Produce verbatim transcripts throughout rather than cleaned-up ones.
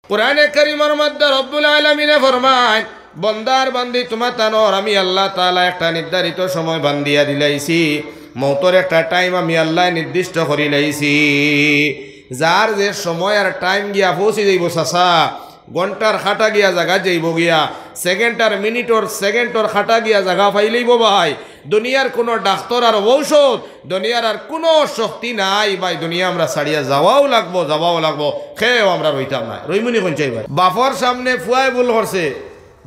কোরআনে কারীমর মধ্যে রব্বুল আলামিনে ফরমাইন, বন্দা আর বান্দি তুমাতানর আমি আল্লাহ তাআলা একটা নির্ধারিত সময় বান্দিয়া দিলাইছি, মউতর একটা টাইম আমি আল্লায় নির্দিষ্ট করিলাইছি। যার যে সময় আর টাইম গিয়া পৌঁছি যাইবো চাচা, ঘন্টার কাটা গিয়া জাগাত যাইবো গিয়া, সেকেন্ড আর মিনিটর, সেকেন্ডর কাটা গিয়া জাগা পাইলাইবো ভাই। দুনিয়ার কুনু ডাক্তর আর ঔষধ, দুনিয়ার আর কুনু শক্তি নাই ভাই। দুনিয়া আমরা ছাড়িয়া যাওয়াও লাগবো, যাওয়াও লাগবো। কেউ আমরা রইতাম নায়। রইমুনি কইন চাই ভাই? বাপর সামনে ফুয়ায় ভুল করছে,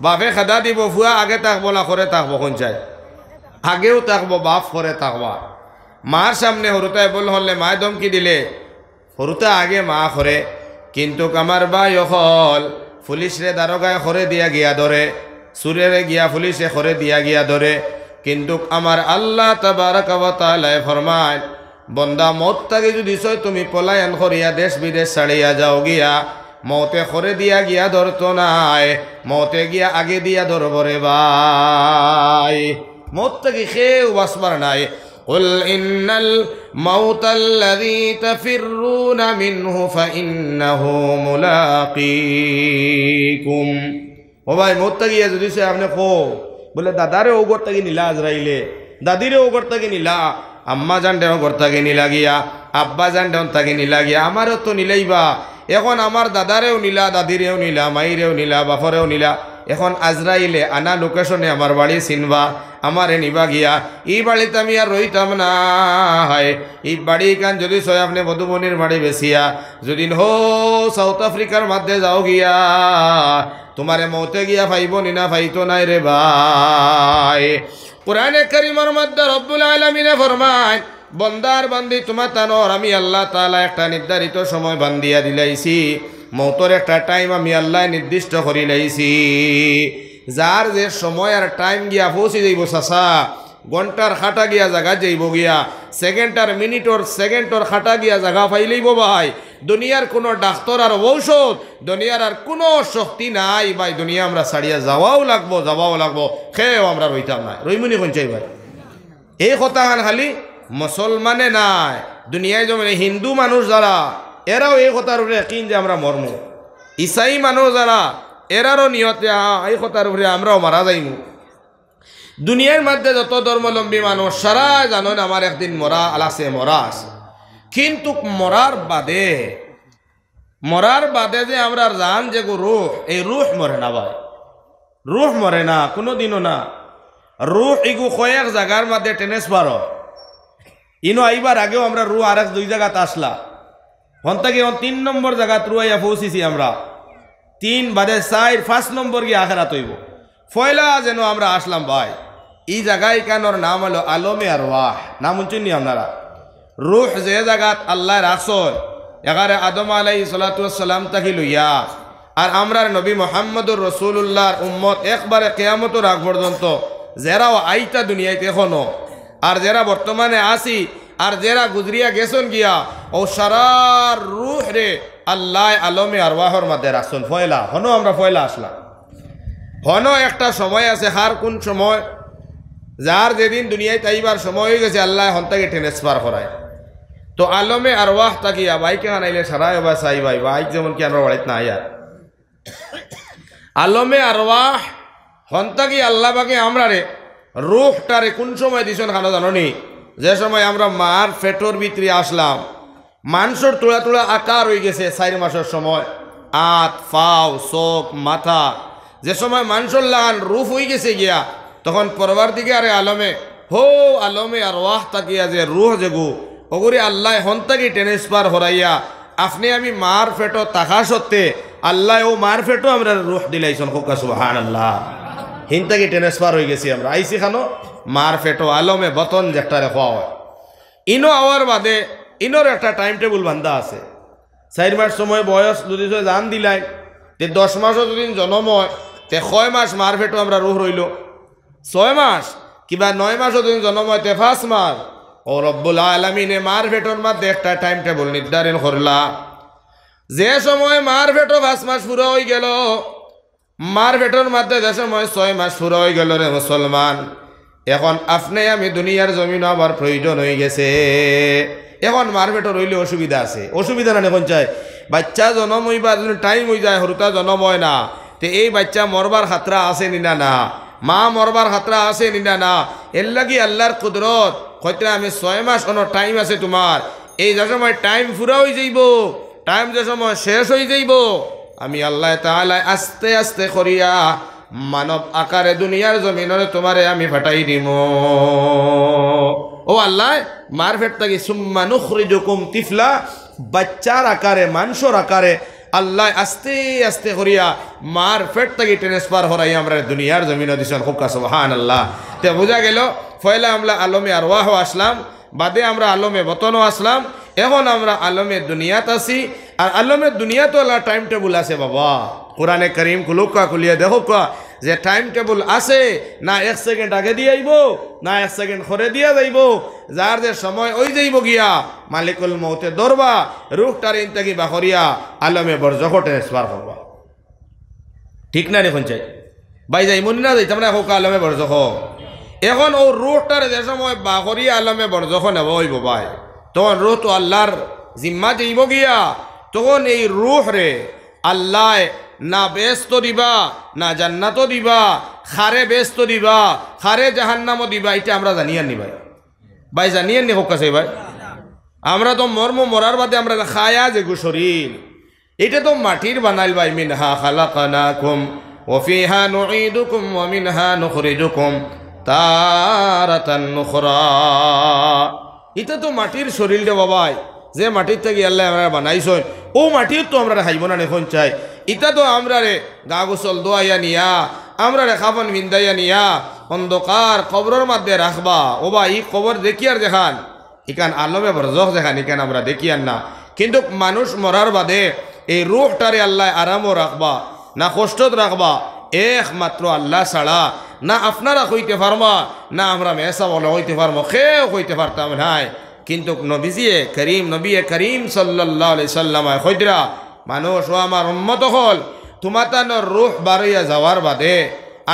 বাপে খেদা দিবো, ফুয়া আগে থাকবো না পরে থাকবো কইন চাই? আগেউ থাকবো, বাপ পরে থাকবা। মার সামনে হুরুতায় ভুল করলে, মায় ধমকি দিলে, হুরুতা আগে মা করে, কিন্তুক আমার ভাই অকল, পুলিশরে দারোগায় করে দিয়া গিয়া ধরে, চুরেরে গিয়া পুলিশে করে দিয়া গিয়া ধরে, কিন্তুক আমার আল্লাহ তাবারাকা ওয়া তাআলায় ফরমাইন, বন্দা, মউত থাকি যুদি চায় তুমি পলায়ন করিয়া দেশ বিদেশ ছাড়িয়া যাও গিয়া, মউতে করে দিয়া গিয়া ধরতো নায়, মউতে গিয়া আগে দিয়া ধরবো রে ভাই। মউত থাকি কেউ বাঁচবার নায়। قل إن الموت الذي تفرون منه فإنه ملاقيكم। ও ভাই, মউত থাকি গিয়া যুদি চায় আপনে কও, বুলে, দাদারে অউ ঘর থাকি নিলা আজরাইলে, দাদিরে অউ ঘর থাকি নিলা, আম্মা জানরে অউ ঘর থাকি নিলা গিয়া, আব্বা জানরে অন থাকি নিলা গিয়া, আমারেও তো নিলাইবা। এখন আমার দাদারেও নিলা, দাদিরেও নিলা, মাইরেও নিলা, বাপরেও নিলা। এখন আজরাইলে আনা লোকেশনে আমার বাড়ি চিনবা, আমারে নিবা গিয়া। ই বাড়িত আমি আর রইতাম নায়। ই বাড়ি ইখান যুদি চায় আপনে মধুবনীর বাড়ি বেচিয়া, যুদি হো সাউথ আফ্রিকার মধ্যে যাও গিয়া, তুমারে মউতে গিয়া পাইবো নি না পাইতো নায় রে ভাই। কোরআনে কারীমর মধ্যে রব্বুল আলামিনে ফরমাইন, বন্দা আর বান্দি তুমাতানর আমি আল্লাহ তাআলা একটা নির্ধারিত সময় বান্দিয়া দিলাইছি, মউতর একটা টাইম আমি আল্লায় নির্দিষ্ট করিলাইছি। যার যে সময় আর টাইম গিয়া পৌঁছি যাইবো চাচা, ঘন্টার কাটা গিয়া জাগাত যাইবো গিয়া, সেকেন্ড আর মিনিটর, সেকেন্ডর কাটা গিয়া জাগা পাইলাইবো ভাই। দুনিয়ার কুনু ডাক্তর আর ঔষধ, দুনিয়ার আর কুনু শক্তি নাই ভাই। দুনিয়া আমরা ছাড়িয়া যাওয়াও লাগবো, যাওয়াও লাগবো। কেউ আমরা রইতাম নায়। রইমুনি কইন চাই ভাই? এই কথাখান খালি মুসলমানে নায়, দুনিয়ার জমিনে হিন্দু মানুষ যারা, এরাও এই কথার উপরে একিন যে আমরা মরমু। ইসাই মানুষ যারা, এরারও নিয়তে, আ, এই কথার উপরে আমরাও মারা যাইমু। দুনিয়ার মধ্যে যত ধর্মাবলম্বী মানুষ, সারায় জানইন আমার একদিন মরা আল আছে, মরা আছে। কিন্তুক মরার বাদে, মরার বাদে যে আমরার জান যেগু রুহ, এই রুহ মরে না ভাই, রুহ মরে না, কুনুদিনও না। রুহ ইগু কয়েক জাগার মধ্যে ট্রান্সফার অয়। ইনো আইবার আগেও আমরার রুহ আরেক দুই জাগাত আছলা। হন থাকি অন তিন নম্বর জাগাত রুহ আইয়া পৌঁছিছি আমরা। তিন বাদে চাইর, পাঁচ নম্বর গিয়া আখেরাত অইবো। পয়লা যেন আমরা আছলাম ভাই, ই জাগা ইখানর নাম অইলো আলমে আরওয়াহ। নাম হুনছইন নি আপনারা? রুহ যে জাগাত আল্লায় রাখছইন, এগারে আদম আলাইহিস সালাতু ওয়াস সালাম থাকি লইয়া আর আমরার নবী মুহাম্মদুর রাসূলুল্লাহর উম্মত একবারে কিয়ামতর আগ পর্যন্ত যেরাও আইতা দুনিয়াইত এখনো, আর যেরা বর্তমানে আছি, আর যেরা গুজরিয়া গেছইন গিয়া, অউ সারার রুহরে আল্লায় আলমে আরওয়াহর মধ্যে রাখছইন। পয়লা, হনো আমরা পয়লা আছলাম। হনো একটা সময় আছে, কার কুন সময়, যার যেদিন দুনিয়াইত আইবার সময় অইগেছে, আল্লায় হন থাকি ট্রান্সফার করায়। তো আলমে আরওয়াহ থাকিয়া বাইক এখান আইলে সারায় অবায় চাই ভাই, বাইক যেমন কি আমরা বাড়িত নাই আর। আলমে আরওয়াহ হন থাকি আল্লাহ পাকে আমরারে রুহটারে কুন সময় দিছইন কানো জানো নি? যে সময় আমরা মার পেটর ভিতরে আছলাম, মানষর থুড়া থুড়া আকার অইগেছে চাইর মাসর সময়, আত, পাও, চউখ, মাথা। যে সময় মানষর লাখান রুহ অইগেছে গিয়া, তখন পরওয়ারদিগারে আলমে, হউ আলমে আরওয়াহ থাকিয়া যে রুহ যেগু, অগুরে আল্লায় হন থাকি ট্রান্সফার করাইয়া, আপনে আমি মার পেটো থাকা সত্ত্বে আল্লায় অউ মার পেটো আমরারে রুহ দিলাইছইন। কউক্কা সুবহানাল্লাহ। হিন থাকি ট্রান্সফার অইগেছি আমরা, আইছি কানো? মার পেটো, আলমে বতন যেটারে কওয়া অয়। ইনো আওয়ার বাদে ইনোর একটা টাইম টেবুল বান্ধা আছে। চাইর মাস সময় বয়স যুদি ছয় জান দিলাইন, তে দশ মাসও যুদি জনম অয়, তে কয় মাস মার পেটো আমরার রুহ রইলো? ছয় মাস। কিবা নয় মাসও যুদি জনম অয়, তে পাঁচ মাস। অউ রব্বুল আলামিনে মার পেটর মধ্যে একটা টাইম টেবুল নির্ধারণ করলা। যে সময় মার পেটো পাঁচ মাস পুরা অইগেলো, মার পেটর মধ্যে যে সময় ছয় মাস পুরা অইগেলো রে মুসলমান, এখন আপনে আমি দুনিয়ার জমিনো আবার প্রয়োজন অইগেছে। এখন মার পেটর অইলে অসুবিধা আছে, অসুবিধা না নি কইন চাই? বাইচ্চা জনম অইবার যুদি টাইম অই যায়, হুরুতা জনম অয় না, তে এই বাইচ্চা মরবার খাতরা আছে নি না? না। মা মরবার খাতরা আছে নি না? না। এরলাগি আল্লার কুদরত, কইতরা আমি ছয় মাস অনো টাইম আছে তুমার, এই যে সময় টাইম পুরা অই যাইবো, টাইম যে সময় শেষ অই যাইবো, আমি আল্লায় তাআলায় আস্তে আস্তে করিয়া মানব আকারে দুনিয়ার জমিনরে তুমারে আমি পাঠাই দিমু। ও আল্লায় মার পেট থাকি সুম্মা নুখরিজুকুম তিফলা, বাইচ্চার আকারে, মানষর আকারে আল্লায় আস্তে আস্তে করিয়া মার পেট থাকি ট্রান্সফার করাই আমরারে দুনিয়ার জমিনো দিছইন। কউক্কা সুবহানাল্লাহ। তে বুঝা গেলো, পয়লা আমরা আলমে আরওয়াহো আছলাম, বাদে আমরা আলমে বতনও আছলাম, এখন আমরা আলমে দুনিয়াত আছি। আর আলমে দুনিয়াতও আল্লার টাইম টেবুল আছে বাবা। কোরআনে করিম খুলউক্কা, খুলিয়া দেখউক্কা যে টাইম টেবুল আছে, না এক সেকেন্ড আগে দিয়া আইবো, না এক সেকেন্ড পরে দিয়া যাইবো। যার যে সময় অই যাইবো গিয়া, মালিকুল মউতে ধরবা, রুহটারে ইন থাকি বার করিয়া আলমে বরজখো ট্রান্সফার করবা। ঠিক না নি কইন চাই? ভাই যাইমু নি না যাইতাম না, কউক্কা আলমে বরজখো। এখন অউ রুহটারে যে সময় বার করিয়া আলমে বরজখো নেওয়া অইবো ভাই, তখন রুহ তো আল্লার জিম্মা যাইবো গিয়া, তখন এই রুহরে আল্লায় না বেহেস্তো দিবা, না জান্নাতো দিবা, কারে বেহেস্তো দিবা, কারে জাহান্নামো দিবা, ইটা আমরা জানিয়ার নি ভাই? ভাই জানিয়ার নি কউক্কা চাই ভাই? আমরা তো মরমু, মরার বাদে আমরারে খাইয়া যেগু শরীর, ইটা তো মাটির বানাইল ভাই, মিনহা খালাকনাকুম ওয়া ফিহা নুঈদুকুম ওয়া মিনহা নুখরিজুকুম তারাতান নুখরা। ইটা তো মাটির শরীর রে বাবাই, যে মাটির থাকি আল্লায় আমরারে বানাইছইন, অউ মাটিও তো আমরারে খাইবো না নি কইন চাই। ইটা তো আমরারে গা গোসল ধোয়াইয়া নিয়া, আমরারে কাফন পিন্দাইয়া নিয়া, অন্ধকার কবরর মাঝে রাখবা। ও ভাই, ই কবর দেখিয়ার যেখান, ইখান আলমে বরজখ যেখান, ইখান আমরা দেখিয়ার না। কিন্তুক মানুষ মরার বাদে এই রুহটারে আল্লায় আরামো রাখবা না কষ্টত রাখবা, একমাত্র আল্লা ছাড়া না আপনারা কইতে পারবা, না আমরা মেসাব অকলে কইতে পারমু, কেউ কইতে পারতাম নায়। কিন্তুক নবীজিয়ে করিম, নবীয়ে করিম সাল্লাল্লাহু আলাইহি সাল্লামে কইতরা, মানুষ, ও আমার উম্মত অকল, তুমাতানর রুহ বারইয়া যাওয়ার বাদে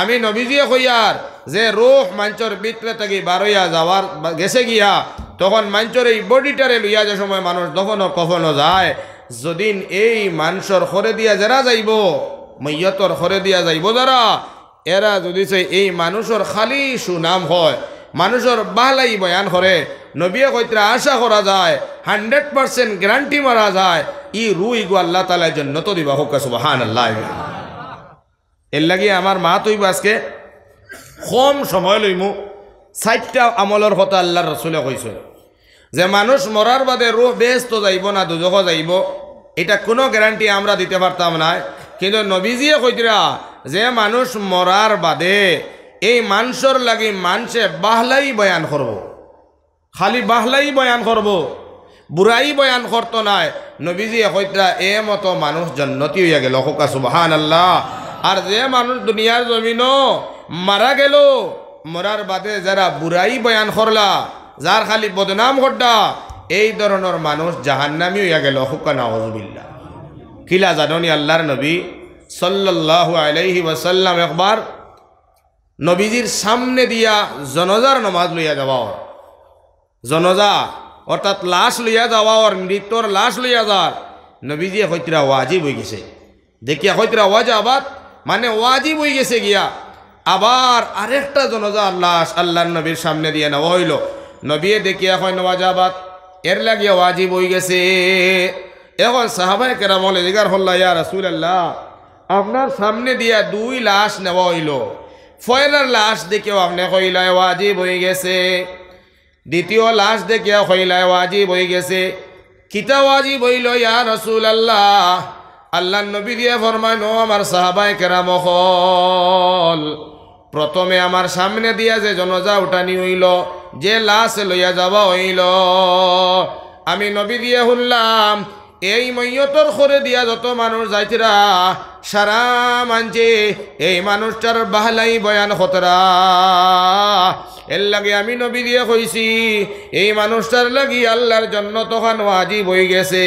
আমি নবীজিয়ে কইয়ার যে রুহ মানষর ভিতরে থাকি বারইয়া যাওয়ার বা-, গেছে গিয়া, তখন মানষর এই বডিটারে লইয়া যে সময় মানুষ দফনো কফনো যায়, যদিন এই মানষর খরে দিয়া যেরা যাইবো, মইয়তর খরে দিয়া যাইবো যেরা, এরা যুদি চাই এই মানষর খালি সুনাম কয়, মানষর ভালাই বয়ান করে, নবীয়ে কইতরা আশা করা যায়, হান্ড্রেড পার্সেন্ট গ্যারান্টি মারা যায়, ই রুহ ইগু আল্লা তাআলায় জন্নতো দিবা। কউক্কা সুবহানাল্লাহ। এরলাগি আমার মাত অইবো আজকে কম সময় লইমু, চাইরটা আমলর কথা আল্লার রসুলে কইছইন। যে মানুষ মরার বাদে রুহ বেহেস্তো যাইবো না দুজখো যাইবো, ইটা কুনু গ্যারান্টি আমরা দিতে পারতাম নায়। কিন্তুক নবীজিয়ে কইতরা, যে মানুষ মরার বাদে এই মানষর লাগি মানষে ভালাই বয়ান করবো, খালি ভালাই বয়ান করবো, বুরাই বয়ান করতো নায়, নবীজিয়ে কইতরা, এ মতো মানুষ জন্নতি অইয়া গেলো। কউক্কা সুবহানাল্লাহ। আর যে মানুষ দুনিয়ার জমিনো মারা গেলো, মরার বাদে যেরা বুরাই বয়ান করলা, যার খালি বদনাম করলা, এই ধরনর মানুষ জাহান্নামী অইয়া গেলো। কউক্কা নাউজুবিল্লাহ। কিলা জানো নি, আল্লার নবী সাল্লাল্লাহু আলাইহি ওয়াসাল্লাম একবার নবীজির সামনে দিয়া জনাজার নামাজ লইয়া যাওয়া অর, জনাজা অর্থাৎ লাশ লইয়া যাওয়া অর, মৃতর লাশ লইয়া যার, নবীজিয়ে কইতরা ওয়াজিব অইগেছে। দেখিয়া কইতরা ওয়াজাবাত, মানে ওয়াজিব অইগেছে গিয়া। আবার আরেকটা জনাজার লাশ আল্লার নবীর সামনে দিয়া নেওয়া অইলো। নবীয়ে দেখিয়া কইন ওয়াজাবাত, এরলাগিয়া ওয়াজিব অইগেছে। এখন সাহাবায়ে কেরাম অকলে জিগার করলা, ইয়া রাসুলাল্লাহ, আপনার সামনে দিয়া দুই লাশ নেওয়া অইলো, পয়লার লাশ দেখিয়াও আপনে কইলায় ওয়াজিব অইগেছে, দ্বিতীয় লাশ দেখিয়াও কইলায় ওয়াজিব অইগেছে, কিতা ওয়াজিব অইলো ইয়া রাসুলাল্লাহ? আল্লার নবীজিয়ে ফরমাইন, ও আমার সাহাবায়ে কেরাম অকল, প্রথমে আমার সামনে দিয়া যে জনাজা উঠানি অইলো, যে লাশ লইয়া যাওয়া অইলো, আমি নবীজিয়ে হুনলাম, এই মইয়তর খরে দিয়া যত মানুষ যাইতরা, সারা মানষে এই মানুষটার ভালাই বয়ান করতরা। এরলাগি আমি নবীজিয়ে কইছি, এই মানুষটার লাগি আল্লার জন্নতখান ওয়াজিব অইগেছে।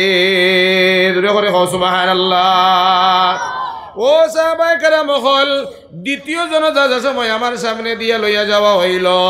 জোরে করি কও সুবহানাল্লাহ। ও সাহাবায়ে কেরাম অকল, দ্বিতীয় জনাজা যে সময় আমার সামনে দিয়া লইয়া যাওয়া অইলো,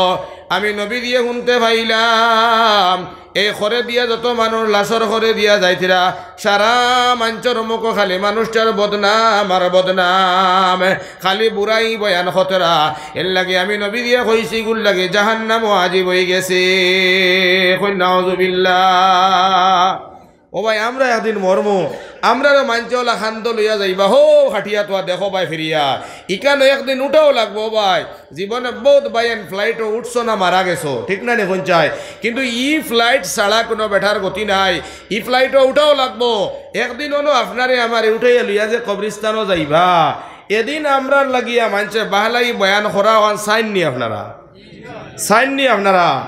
আমি নবীজিয়ে হুনতে পাইলাম, এই খরে দিয়া যত মানুষ লাশর খরে দিয়া যাইতরা, সারা মানষর মুখো খালি মানুষটার বদনাম আর বদনাম, খালি বুরাই বয়ান করতরা। এরলাগি আমি নবীজিয়ে কইছি, ইগুর লাগি জাহান্নাম ওয়াজিব অইগেছে। কইন নাউজুবিল্লাহ। ও ভাই, আমরা একদিন মরমু, আমরারে মানষে অলা কান্দো লইয়া যাইবা, হো খাটিয়া তোয়া দেখো ভাই ফিরিয়া, ইখানো একদিন উঠাও লাগবো ভাই। জীবনে বউত ভাইয়াইন flight-ও উঠছো না মারা গেছো, ঠিক না নি কইন চাই? কিন্তু ই flight ছাড়া কুনু বেটার গতি নাই। ই flight-ও উঠাও লাগবো। একদিন অনো আপনারে আমারে উঠাইয়া লইয়া যে কবরিস্তানো যাইবা, এদিন আমরার লাগিয়া মানষে বালাই বয়ান করা অখান চাইন নি আপনারা? চাইন নি আপনারা?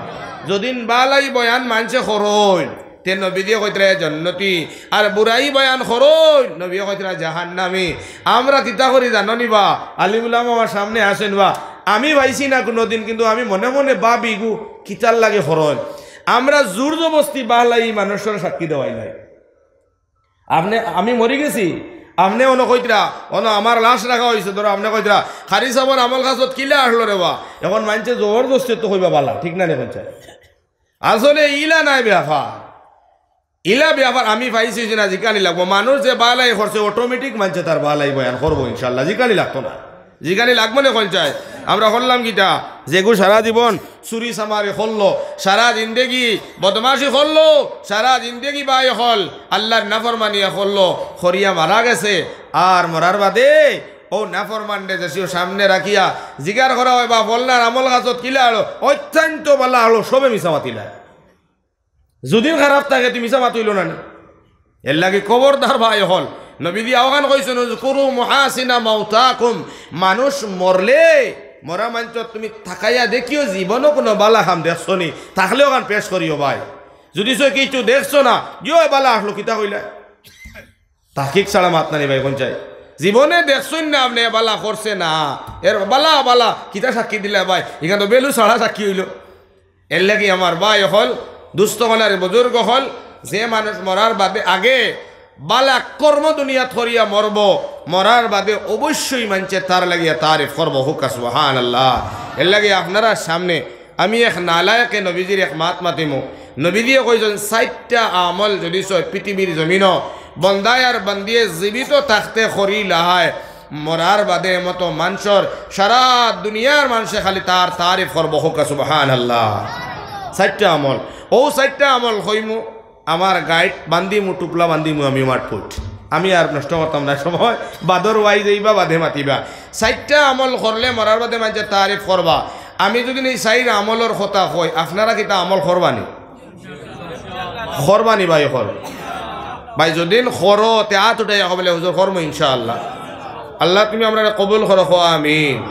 যদিন বালাই বয়ান মানষে করইন, তে নবীজিয়ে কইতরা এ জন্নতি, আর বুরাই বয়ান করইন, নবীজিয়ে কইতরা জাহান্নামি। আমরা কিতা করি জানো নি বা? আলিম উলামা আমার সামনে আছইন বা, আমি পাইছি না কুনুদিন, কিন্তু আমি মনে মনে ভাবি ইগু কিতার লাগি করইন। আমরা জোর জবস্তি বালাই মানষর সাক্ষী দেওয়াইলাই। আপনে, আমি মরি গেছি, আপনে অনো কইতরা, অনো আমার লাশ রাখা অইছে, ধরো আপনে কইতরা, "কারি সাবর আমল খাছত কিলা আছলো রে বা?" এখন মানষে জবরদস্তি তো কইবা বালা, ঠিক না নি কইন চাই? আসলে ইলা নায় ব্যাপার। ইলা ব্যাপার আমি পাইছি যে না, জিকানি লাগবো। মানুষ যে বালাই করছে, automatic মানষে তার বালাই বয়ান করবো ইনশাআল্লাহ, জিকানি লাগতো না। জিকানি লাগবো না কইন চাই? আমরা করলাম কিতা? যেগু সারা জীবন চুরি চামারি করলো, সারা জিন্দেগি বদমাশি করলো, সারা জিন্দেগি বায় অকল আল্লার নাফরমানিয়া করলো, করিয়া মারা গেছে। আর মরার বাদে অউ নাফরমানরে যেসিও সামনে রাখিয়া জিগার করা অয় বা ফলনার আমল খাছত কিলা আছলো, অত্যন্ত বালা আছলো, সবে মিছা মাতিলা। যদিন খারাপ থাকে, তে মিছা মাত অইলো না নি? এরলাগি খবরদার ভাই অকল। নবীজিয়ে অখান কইছইন, "উযকুরু মাহাসিনা মাওতাকুম।" মানুষ মরলে, মরা মানষর তুমি তাকাইয়া দেখিও, জীবনো কুনু বালা কাম দেখছো নি, থাকলে অখান পেশ করিও ভাই। যুদি সে কিচ্ছু দেখছো না, গিয়া বালা আছলো, কিতা কইলা? তাহকিক ছাড়া মাত নানি ভাই, কইন চাই? জীবনে দেখছইন না আপনে বালা করছে না, এর বালা, বালা, কিতা সাক্ষী দিলা ভাই? ইখান তো বেলু ছাড়া সাক্ষী অইলো। এরলাগি আমার ভাই অকল, দুস্ত অকল আর বুজুর্গ অকল, যে মানুষ মরার বাদে আগে বালা কর্ম দুনিয়াত করিয়া মরবো, মরার বাদে অবশ্যই মানষে তার লাগিয়া তারিফ করবো। কউক্কা সুবহানাল্লাহ। এরলাগি আপনারার সামনে আমি এক নালায়েকে নবীজির এক মাত মাতিমু। নবীজিয়ে কইছইন, চাইরটা আমল যুদি সয় পৃথিবীর জমিনো বন্দায় আর বান্দিয়ে জীবিত থাকতে করিলায়, মরার বাদে মতো মানষর সারা দুনিয়ার মানষে খালি তার তারিফ করবো। কউক্কা সুবহানাল্লাহ। চাইরটা আমল, অউ চাইরটা আমল কইমু, আমার গাইট বান্দিমু, টুপলা বান্দিমু আমি মাঠপুট। আমি আর নষ্ট করতাম না সময়, বাদর ওয়াইজ অইবা, বাদে মাতিবা। চাইরটা আমল করলে মরার বাদে মানষে তারিফ করবা। আমি যুদি ই চাইর আমলর কথা কই, আপনারা কিতা আমল করবা নি? করবা নি ভাই অকল? ভাই, যদিন করো, তে আত উঠাইয়া কও বলে, "হুজুর, করমু ইনশাআল্লাহ।" আল্লাহ, তুমি আমরারে কবুল করো, কও আমিন।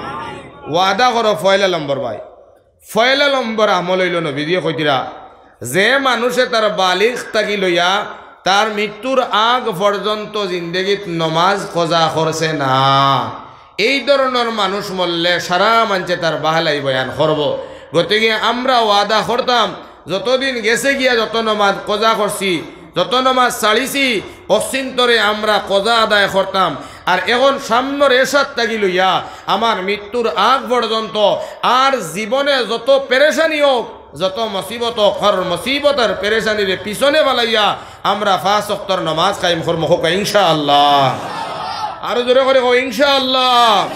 ওয়াদা করো, পয়লা নম্বর ভাই। পয়লা নম্বর আমল অইলো নবীজিয়ে কইতরা, যে মানষে তার বালিগ থাকি লইয়া তার মৃত্যুর আগ পর্যন্ত জিন্দেগিত নমাজ কজা করছে না, এই ধরনর মানুষ মরলে সারা মানষে তার বালাই বয়ান করবো। গতিকে আমরা ওয়াদা করতাম, যতদিন গেছে গিয়া যত নমাজ কজা করছি, যত নমাজ ছাড়িছি, অচিন্তরে আমরা কজা আদায় করতাম। আর এখন সামনর এশার থাকি লইয়া আমার মৃত্যুর আগ পর্যন্ত আর জীবনে যত পেরেশানি অউক, যত মুসিবত অউক, হর মুসিবত আর পেরেশানিরে পিছনে ফালাইয়া আমরা পাঁচ ওয়াক্তর নমাজ কায়েম করমু, কউক্কা ইনশাআল্লাহ। আরো জোরে করি কও, ইনশাআল্লাহ।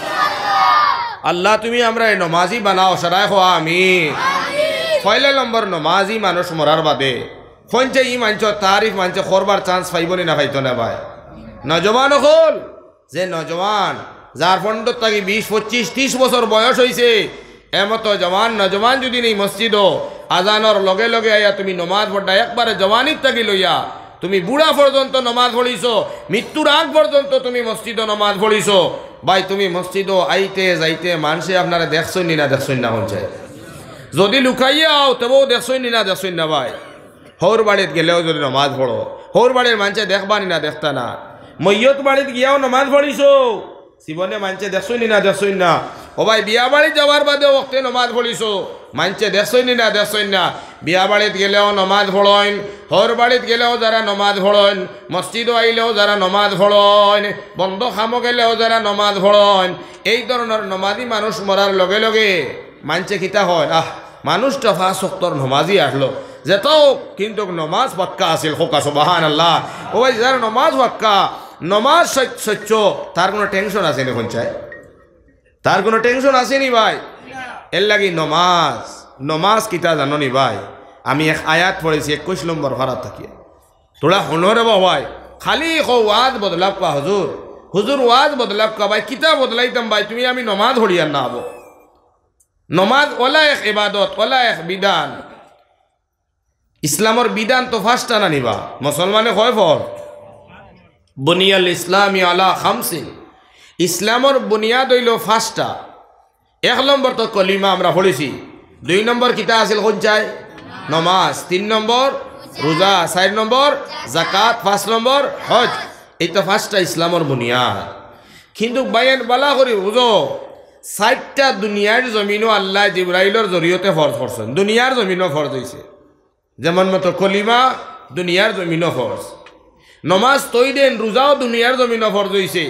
আল্লাহ, তুমি আমরারে নমাজি বানাও, সারায় কও আমিন। পয়লা নম্বর, নমাজি মানুষ মরার বাদে কইন চাই ই মানষর তারিফ মানষে করবার chance পাইবো নি না পাইতো না ভাই? নওজোয়ান অকল, যে নওজোয়ান, যার পনরো থাকি বিশ, পঁচিশ, তিশ বছর বয়স অইছে, এমতো জওয়ান নওজোয়ান যুদি নি মসজিদো আজানর লগে লগে আইয়া তুমি নমাজ পড়রায়, একবারে জওয়ানির থাকি লইয়া তুমি বুড়া পর্যন্ত নমাজ পড়িছো, মৃত্যুর আগ পর্যন্ত তুমি মসজিদো নমাজ পড়িছো, ভাই, তুমি মসজিদো আইতে যাইতে মানষে আপনারে দেখছইন নি না দেখছইন না? কইন চাই, যুদি লুকাইয়া আও, তেবও দেখছইন নি না দেখছইন না ভাই? হউর বাড়িত গেলেও যুদি নমাজ পড়ো, হউর বাড়ির মানষে দেখবা নি না দেখতা না? মইয়ত বাড়িত গিয়াও নমাজ পড়িছো, জীবনে মানষে দেখছইন নি না দেখছইন না? ও ভাই, বিয়া বাড়িত যাওয়ার বাদে ওয়াক্তে নমাজ পড়িছো, মানষে দেখছইন নি না দেখছইন না? বিয়া বাড়িত গেলেও নমাজ পড়ইন, হউর বাড়িত গেলেও যারা নমাজ পড়ইন, মসজিদো আইলেও যারা নমাজ পড়ইন, বন্দো কামো গেলেও যারা নমাজ পড়ইন, এই ধরনর নমাজি মানুষ মরার লগে লগে মানষে কিতা কইন? আহ, মানুষটা পাঁচ ওয়াক্তর নমাজি আছলো, যেতা অউক, কিন্তুক নমাজ পাক্কা আছিল, কউক্কা সুবহানাল্লাহ। ও ভাই, যার নমাজ পাক্কা, নমাজ সচ-, সচ্চ, তার কুনু টেনশন আছে নি কইন চাই? তার কুনু টেনশন আছে নি ভাই? এরলাগি নমাজ, নমাজ কিতা জানো নি ভাই? আমি এক আয়াত পড়ছি একুইশ নম্বর পারা থাকিয়া। থুড়া হুনো রে বা ভাই, খালি কও ওয়াজ বদলাউক্কা হুজুর, হুজুর ওয়াজ বদলাউক্কা। ভাই, কিতা বদলাইতাম ভাই, তুমি আমি নমাজ পড়িয়ার না অইবো। নমাজ অলা এক ইবাদত, অলা এক বিধান। ইসলামর বিধান তো পাঁচটা না নি বা? মুসলমানে কয় ফরজ? বুনিয়াল ইসলামি আলা খামসিন। ইসলামর বুনিয়াদ অইলো পাঁচটা। এক নম্বর তো কলিমা আমরা পড়ছি, দুই নম্বর কিতা আছিল কইন চাই? নমাজ, তিন নম্বর রোজা, চাইর নম্বর জাকাত, পাঁচ নম্বর হজ। এই তো পাঁচটা ইসলামর বুনিয়াদ। কিন্তুক ভাইয়াইন বালা করি বুঝো, চাইরটা দুনিয়ার জমিনো আল্লায় জিব্রাইলর জরিয়তে ফরজ করছইন, দুনিয়ার জমিনো ফরজ অইছে। যেমন মতো কলিমা দুনিয়ার জমিনো ফরজ, নমাজ তৈদেন রোজাও দুনিয়ার জমিনো ফরজ অইছে,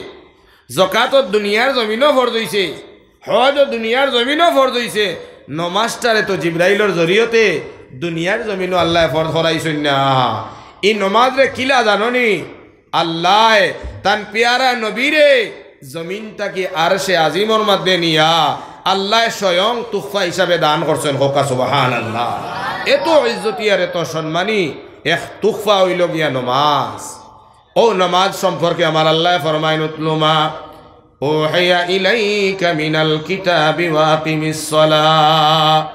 জকাতও দুনিয়ার জমিনো ফরজ অইছে, হজও দুনিয়ার জমিনো ফরজ অইছে। নমাজটারে তো জিব্রাইলর জরিয়তে দুনিয়ার জমিনো আল্লায় ফরজ করাইছইন না। ই নমাজরে কিলা জানো নি? আল্লায় তান পিয়ারা নবীরে জমিন থাকি আরশে আজিমর মধ্যে নিয়া আল্লায় স্বয়ং তুহফা হিসাবে দান করছইন। কউক্কা সুবহানাল্লাহ। এত ইজ্জতি আর এত সম্মানী এক তুহফা অইলো গিয়া নমাজ। ও নমাজ সম্পর্কে আমার আল্লায় ফরমাইন, "উতলু মা উহিয়া ইলাইকা মিনাল কিতাবি ওয়া আকিমিস সালাহ।"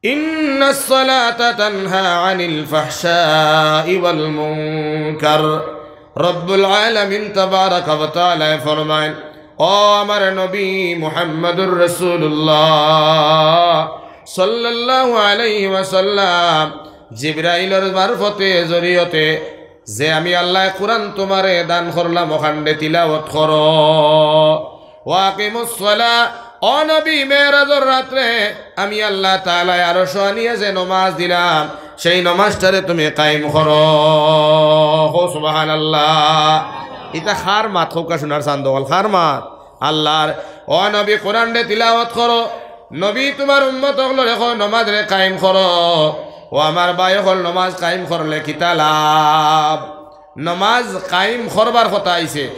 ইন্নাস সালাতা তানহা আনিল ফাহশাই ওয়াল মুনকার। রব্বুল আলামিন তাবারাকা ওয়া তাআলায় ফরমাইন, ও আমার নবী মুহাম্মদুর রাসূলুল্লাহ সাল্লাল্লাহু আলাইহি ওয়াসাল্লাম, জিব্রাইলর মারফতে, জরিয়তে যে আমি আল্লায় কুরআন তুমারে দান করলাম, অখানরে তিলাওয়াত করো। ওয়া আকিমুস সালাহ, ও নবী, মেরাজর রাত্রে আমি আল্লাহ তাআলায় আরশো আনিয়া যে নমাজ দিলাম, সেই নমাজটারে তুমি কায়েম করো। কও সুবহানাল্লাহ। ইতা কার মাত? কউক্কা সোনার চান্দ অকল, কার মাত? আল্লাহর। ও নবী, কুরআনরে তিলাওয়াত করো। নবী, তুমার উম্মত অকলরে কও নমাজরে কায়েম করো। ও আমার ভাই অকল, নমাজ কায়েম করলে কিতা লাভ? নমাজ কায়েম করবার কথা আইছে,